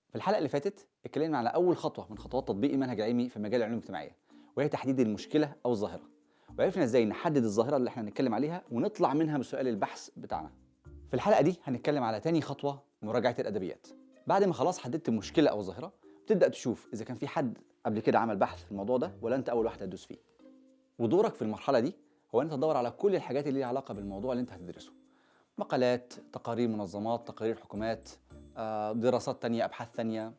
في الحلقة اللي فاتت اتكلمنا على أول خطوة من خطوات تطبيق المنهج العلمي في مجال العلوم الاجتماعية، وهي تحديد المشكلة أو الظاهرة. وعرفنا ازاي نحدد الظاهرة اللي احنا هنتكلم عليها ونطلع منها بسؤال البحث بتاعنا. في الحلقة دي هنتكلم على تاني خطوة، مراجعة الأدبيات. بعد ما خلاص حددت المشكلة أو الظاهرة، بتبدأ تشوف إذا كان في حد قبل كده عمل بحث في الموضوع ده ولا أنت أول واحد هتدوس فيه. ودورك في المرحلة دي هو أنت تدور على كل الحاجات اللي ليها علاقة بالموضوع اللي أنت هتدرسه. مقالات، تقارير منظمات، تقارير حكومات، دراسات تانية، أبحاث تانية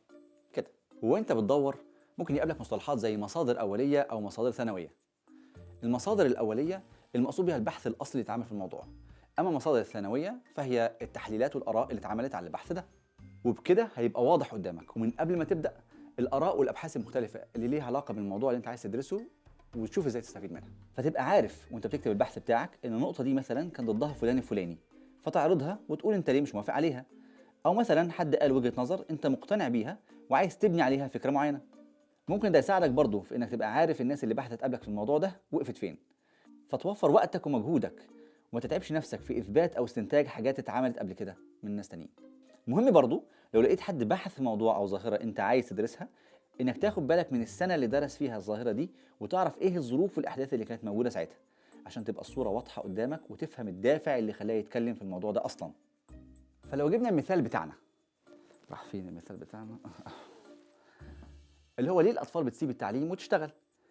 كده. وأنت بتدور ممكن يقابلك مصطلحات زي مصادر أولية أو مصادر ثانوية. المصادر الأولية المقصود بها البحث الأصلي اللي اتعمل في الموضوع، أما المصادر الثانوية فهي التحليلات والآراء اللي اتعملت على البحث ده. وبكده هيبقى واضح قدامك ومن قبل ما تبدأ الآراء والأبحاث المختلفة اللي ليها علاقة بالموضوع اللي أنت عايز تدرسه وتشوف ازاي تستفيد منها. فتبقى عارف وانت بتكتب البحث بتاعك ان النقطة دي مثلا كان ضدها فلان الفلاني، فتعرضها وتقول انت ليه مش موافق عليها، او مثلا حد قال وجهة نظر انت مقتنع بيها وعايز تبني عليها فكرة معينة. ممكن ده يساعدك برضه في انك تبقى عارف الناس اللي بحثت قبلك في الموضوع ده وقفت فين، فتوفر وقتك ومجهودك وما تتعبش نفسك في اثبات او استنتاج حاجات اتعملت قبل كده من ناس تانيين. مهم برضه لو لقيت حد بحث في موضوع او ظاهرة انت عايز تدرسها، انك تاخد بالك من السنة اللي درس فيها الظاهرة دي وتعرف ايه الظروف والاحداث اللي كانت موجودة ساعتها، عشان تبقى الصورة واضحة قدامك وتفهم الدافع اللي خلاه يتكلم في الموضوع ده اصلا. فلو جبنا المثال بتاعنا، راح فين المثال بتاعنا؟ اللي هو ليه الاطفال بتسيب التعليم وتشتغل.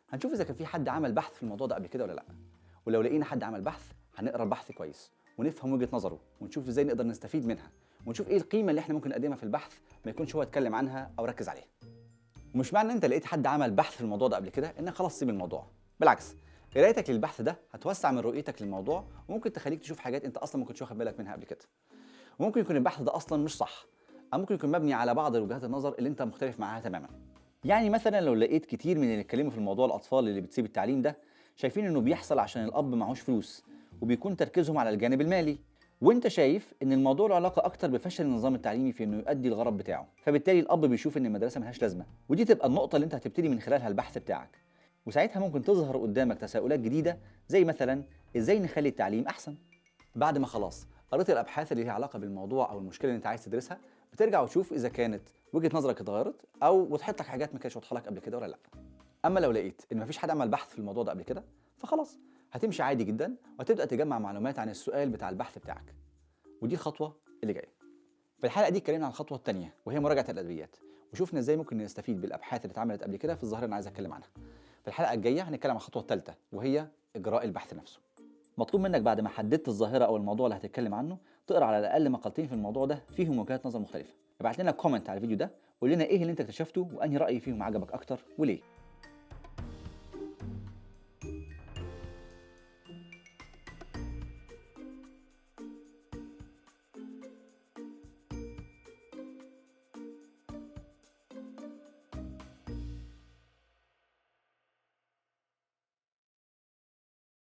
هنشوف اذا كان في حد عمل بحث في الموضوع ده قبل كده ولا لا، ولو لقينا حد عمل بحث هنقرا البحث كويس ونفهم وجهة نظره ونشوف ازاي نقدر نستفيد منها ونشوف ايه القيمة اللي احنا ممكن نقدمها في البحث ما يكونش هو اتكلم عنها او ركز عليها. ومش معنى ان انت لقيت حد عمل بحث في الموضوع ده قبل كده انك خلاص سيب الموضوع، بالعكس قرايتك للبحث ده هتوسع من رؤيتك للموضوع وممكن تخليك تشوف حاجات انت اصلا ما كنتش واخد بالك منها قبل كده. وممكن يكون البحث ده اصلا مش صح، او ممكن يكون مبني على بعض وجهات النظر اللي انت مختلف معاها تماما. يعني مثلا لو لقيت كتير من اللي اتكلموا في الموضوع الاطفال اللي بتسيب التعليم ده شايفين انه بيحصل عشان الاب معهوش فلوس وبيكون تركيزهم على الجانب المالي، وانت شايف ان الموضوع له علاقة اكتر بفشل النظام التعليمي في انه يؤدي الغرض بتاعه، فبالتالي الاب بيشوف ان المدرسة ملهاش لازمه، ودي تبقى النقطة اللي انت هتبتدي من خلالها البحث بتاعك. وساعتها ممكن تظهر قدامك تساؤلات جديدة زي مثلا ازاي نخلي التعليم احسن. بعد ما خلاص قريت الابحاث اللي ليها علاقة بالموضوع او المشكلة اللي انت عايز تدرسها، بترجع وتشوف اذا كانت وجهه نظرك اتغيرت او وضحت لك حاجات ما كانتش واضحة لك قبل كده ولا لا. اما لو لقيت ان مفيش حد عمل بحث في الموضوع ده قبل كده، فخلاص هتمشي عادي جدا وهتبدا تجمع معلومات عن السؤال بتاع البحث بتاعك، ودي الخطوة اللي جاية. في الحلقة دي اتكلمنا عن الخطوة الثانية وهي مراجعه الادبيات، وشوفنا ازاي ممكن نستفيد بالابحاث اللي اتعملت قبل كده في الظاهرة اللي انا عايز اتكلم عنها. في الحلقة الجاية هنتكلم عن الخطوة الثالثة وهي اجراء البحث نفسه. مطلوب منك بعد ما حددت الظاهرة او الموضوع اللي هتتكلم عنه تقرا على الاقل مقالتين في الموضوع ده فيهم وجهات نظر مختلفة. ابعت لنا comment على الفيديو ده قول لنا ايه اللي انت اكتشفته وانهي راي فيهم عجبك اكتر وليه.